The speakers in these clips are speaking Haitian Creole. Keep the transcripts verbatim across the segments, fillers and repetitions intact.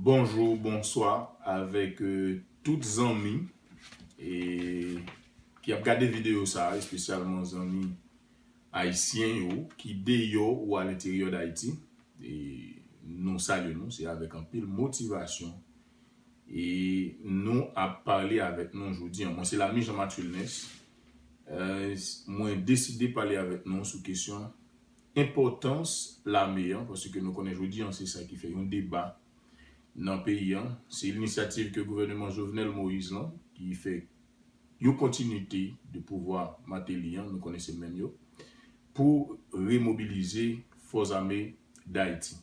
Bonjou, bonswa avèk euh, tout zanmi e, ki ap gade videyo sa, espesyalman zanmi ayisyen yo ki deyò ou alenteryè Dayiti. E nou salye nou, se avèk anpil motivasyon e nou ap pale avèk nou jodi an. Mwen se Lami Jean Mathieu Ness. Euh, mwen deside pale avèk nou sou kesyon enpòtans lame an, paske nou konnen jodi an se sa ki fè yon deba nan peyi an. Se inisyativ ke gouvèneman Jovenel Moïse lan ki fè yon kontinite de pouvwa Martelly an, nou konnen se menm yo, pou remobilize Fòs Ame Dayiti.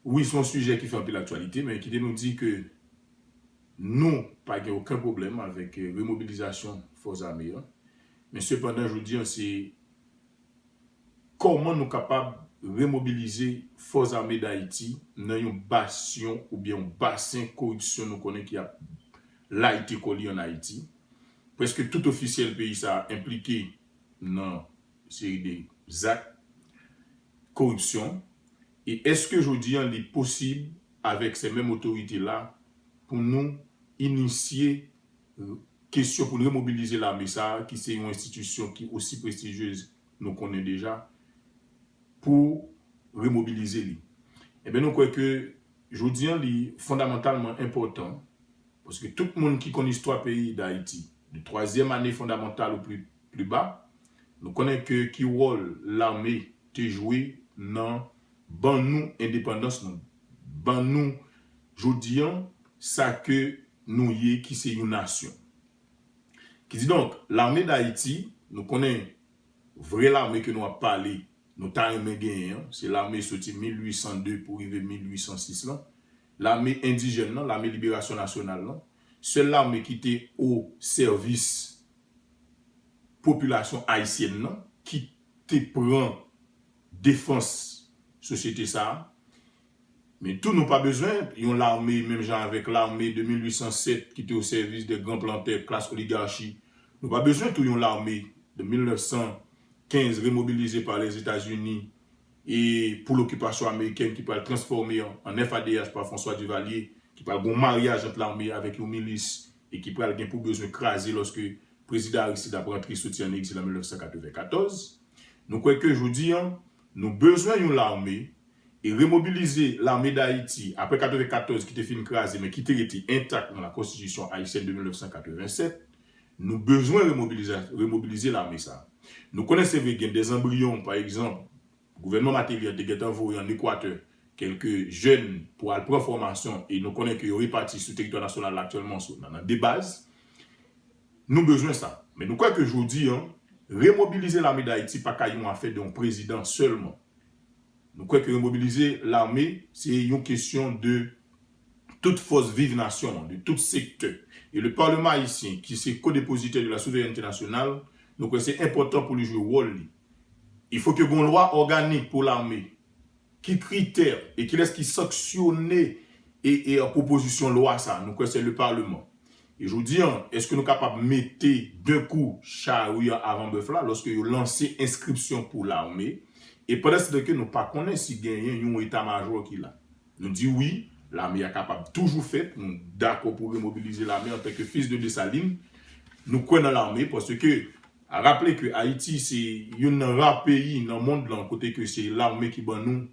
Wi, se yon sijè ki fè anpil aktyalite, men kite nou di ke nou pa gen okenn pwoblèm avèk remobilizasyon Fòs Ame an. Men sepandan, jodi an, se kòman nou kapab remobilize Fòs Ame Dayiti nan yon basyon oubyen yon basen koripsyon nou konnen ki ap layite kò li ann Ayiti. Prèske tout ofisyèl peyi sa a enplike nan seri de zak koripsyon. E èske jodi an li posib avèk se menm otorite la pou nou inisye kesyon pou n remobilize lame sa a, ki se yon enstitisyon ki osi prestijyez nou konnen deja, pou remobilize li. Ebyen, nou kwè ke jodi an li fondamantalman enpòtan, paske tout moun ki konn istwa peyi Dayiti, de twazyèm ane fondamantal ou pli, pli ba, nou konnen ke ki wòl lame te jwe nan ban nou endepandans nou, ban nou jodi an sa ke nou ye ki se yon nasyon. Kididonk, lame Dayiti, nou konnen vre lame ke nou ap pale, nou ta renmen genyen an, se lame soti mil uit san de pou rive mil uit san sis lan, lame endijèn lan, lame liberasyon nasyonal lan, sèl lame ki te o sèvis popilasyon ayisyèn nan, ki te pran defans sosyete sa a. Men tou nou pa bezwen yon lame menm jan avèk lame de mil uit san sèt ki te o sèvis de gran plantè, klas oligachi. Nou pa bezwen tou yon lame de mil nèf san kenz remobilize pa Lèzetazini e pou lokipasyon amerikèn ki pral transfòme an, an F A D H pa François Duvalier, ki pral gon maryaj ant lame avèk yon milis e ki pral gen pou bezwen kraze lòske prezidan Aristide ap rantre soti an egzil an mil nèf san katreven katòz. Nou kwè ke jodi an, nou bezwen yon lame e remobilize lame Dayiti apre katreven katòz ki te fin kraze men ki te rete entak nan la konstitisyon ayisyèn de mil nèf san katreven sèt. Nou bezwen remobilize, remobilize lame sa. Nou konnen se vre gen de zanbriyon, pa egzanp, gouvènman Martelly an te gentan voye an Ekwatè kèlke jèn pou al pran fòmasyon e nou konnen ke yo repati sou teritwa nasyonal la aktyèlman sou, nan, nan de baz. Nou bezwen sa. Men nou kwè ke jodi an, remobilize lame Dayiti pa ka yon afè de yon prezidan sèlman. Nou kwè ke remobilize lame, se yon kesyon de tout fòs viv nasyon an, de tout sektè. E le Parlement haïtien, ki se co-dépositaire de la souveraineté nationale, nou kwè se enpòtan pou li jwe wòl li. Il faut que gon lwa òganik pou lame. Ki kritè e kilès ki sanksyone e, e pwopozisyon lwa sa? Nou kwè se le Parlement. E jodi an, èske nou kapab mete de kou chari a avan bèf la lòske yo lanse enskripsyon pou lame e pandan se tan ke nou pa konnen si genyen yon eta majò ki la? Nou di wi, lame a kapab toujou fèt, nou dakò pou remobilize lame antanke fis de Desalin. Nou kwè nan lame paske a raple ke Ayiti se youn nan ra peyi nan mond lan kote ke se lame ki ban nou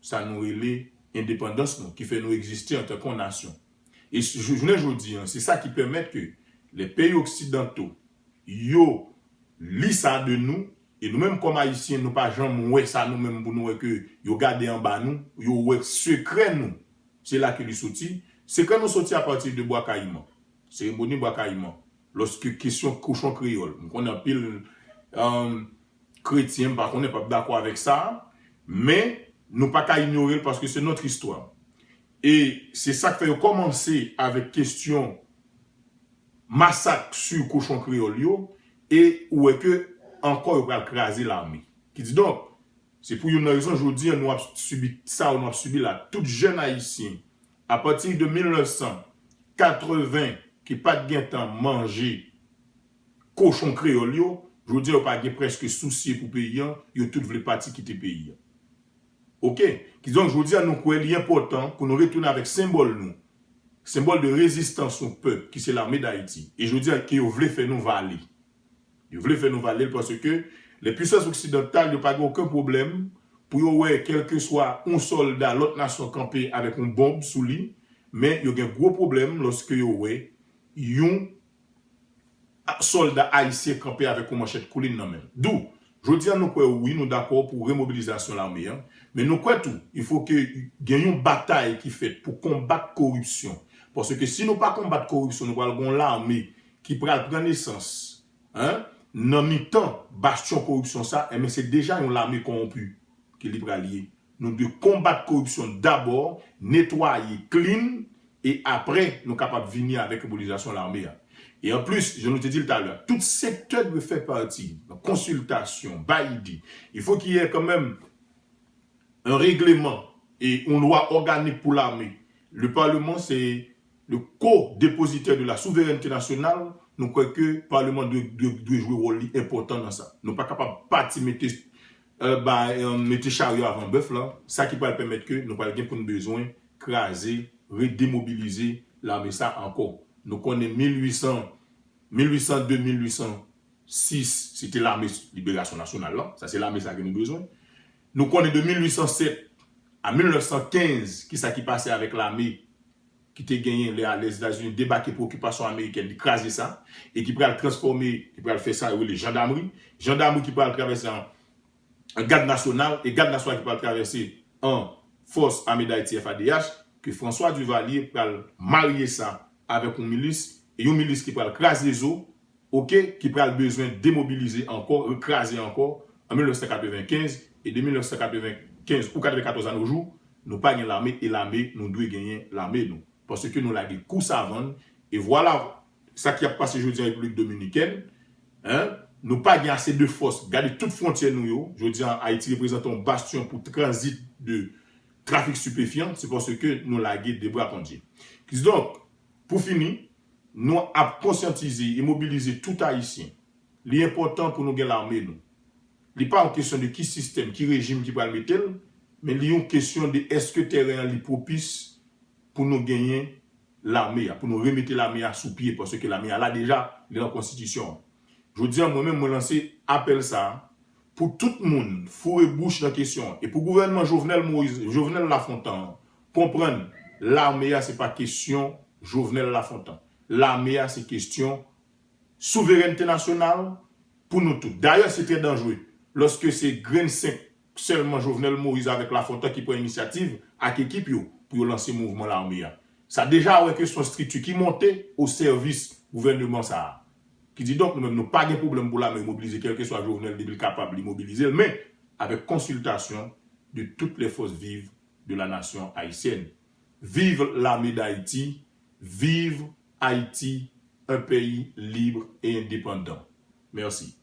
sa nou rele endepandans nou, ki fè nou egziste antanke yon nasyon. E jounen jodi an, se sa ki pèmèt ke lè peyi oksidanto yo li sa de nou, e nou menm kòm Ayisyen, nou pa janm wè sa nou menm pou nou wè ke yo gade anba nou, yo wè sekrè nou. Se la ke li soti. Sekrè nou soti apati de Bwa Kayiman. Seremoni Bwa Kayiman. Lòske kesyon kochon kreyòl, m konnen anpil um, kretyen, m pa konnen, p ap dakò avèk sa, men nou pa ka inyore l paske se notre histoire. E se sa k fè yo kòmanse avèk kesyon masak sou kochon kreyòl yo, e ou wè ke ankò yo pral kraze lame. Kididonk, se pou youn nan rezon jodi an nou ap sibi sa, nou ap sibi la. Tout jèn ayisyen, apati de mil nèf san katreven, ki pa t gentan manje kochon kreyòl yo, jodi an yo pa gen prèske sousye pou peyi an, yo tout vle pati kite peyi an. Oke? Kidonk, jodi a, nou kwè li enpòtan pou nou retounen avèk senbòl nou. Senbòl de rezistans yon pèp ki se Lame Dayiti. E jodi a, ke yo vle fè nou vale. Yo vle fè nou vale l paske lè pisans oksidantal yo pa gen okenn pwoblèm pou yo wè kèlkeswa yon sòlda lòt nasyon kanpe avèk yon bonb sou li, men yo gen gwo pwoblèm lòske yo wè yon sòlda ayisyen kanpe avèk yon manchèt koulin nan men l. Dou, jodi a nou kwè wi, nou dakò pou remobilizasyon lame an, men nou kwè tou, il faut que gen yon batay ki fèt pou konbat koripsyon. Paske si nou pa konbat koripsyon, nou pral gen yon lame ki pral pran nesans, hein, nan mitan bastyon koripsyon sa, enben se deja yon lame kòwonpi ke li pral ye. Nou dwe konbat koripsyon dabò, netwaye, clean, e apre nou kapab vini avèk mobilizasyon lame a. E anplis, jan nou te di l talè, tout sektè dwe fè pati nan konsiltasyon, bay ide. Il faut qu'il y ait quand même un règlement et une loi organique pour l'armée. Le Parlement, c'est le co-dépositaire de la souveraineté nationale. Nou kwè ke Paleman dwe, dwe, dwe jwe wòl li enpòtan nan sa. Nou pa kapab pati mete, euh, ba, euh, mete charyo avan bèf la. Sa ki pral pèmèt ke nou pral gen pou nou bezwen kraze, redemobilize lame sa ankò. Nou konnen mil uit san, mil uit san de, mil uit san sis, se te lame liberasyon nasyonal la. Sa se lame sa ke nou bezwen. Nou konnen de mil uit san sèt a mil nèf san kenz, ki sa ki pase avèk lame ki te genyen lè a Lèzetazini debake pou okipasyon amerikèn, li kraze sa, e ki pral transfòme, ki pral fè sa yo rele jandamri. Jandamri ki pral travèse an, an gad nasyonal, e gad nasyonal ki pral travèse an fòs ame Dayiti, F A D H, ke François Duvalier pral marye sa avèk yon milis, e yon milis ki pral kraze zo, oke, ki pral bezwen demobilize ankò, rekraze ankò, an mil nèf san katrevenkenz, e de mil nèf san katrevenkenz ou katrevenkatòz a no jou, nou pa gen lame, e lame, nou dwe genyen lame nou. Paske nou lage kou savann, e vwala sa ki ap pase jodi an Repiblik Dominikèn, hein, nou pa gen ase de fòs. Gade tout fwontyè nou yo, jodi an Ayiti reprezante yon bastyon pou tranzit de trafik stipefyan, se paske nou lage de bra pandye. Kidonk, pou fini, nou ap konsyantize e mobilize tout Ayisyen. Li enpòtan pou nou gen lame nou. Li pa yon kesyon de ki sistèm, ki rejim ki pral mete l, men li yon kesyon de èske tèren an li pwopis pou nou genyen lame a, pou nou remete lame a sou pye, paske lame a la deja, li nan konstitisyon an. Jodi an, mwen menm, mwen lanse apèl sa a pou tout moun foure bouch nan kesyon an. E pou gouvènman Jovenel Moïse, Jovenel Lafontan an, konprann lame a se pa kesyon Jovenel Lafontan. Lame a se kesyon souverènte nasyonal pou nou tout. Dayè, se trè danjere lòske se grenn senk sèlman Jovenel Moïse avèk Lafontan ki pran inisyativ ak ekip yo pou yo lanse mouvman lame a. Sa deja wè ke se yon estrikti ki monte o sèvis gouvèneman sa a. Kidonk, nou menm, nou pa gen pwoblèm pou lame mobilize, kèlkeswa Jovenel, depi l kapab, li mobilize l, men avèk konsiltasyon de toutes les forces vives de la nation haïtienne. Vive l'armée d'Haïti, vive Haïti, un pays libre et indépendant. Merci.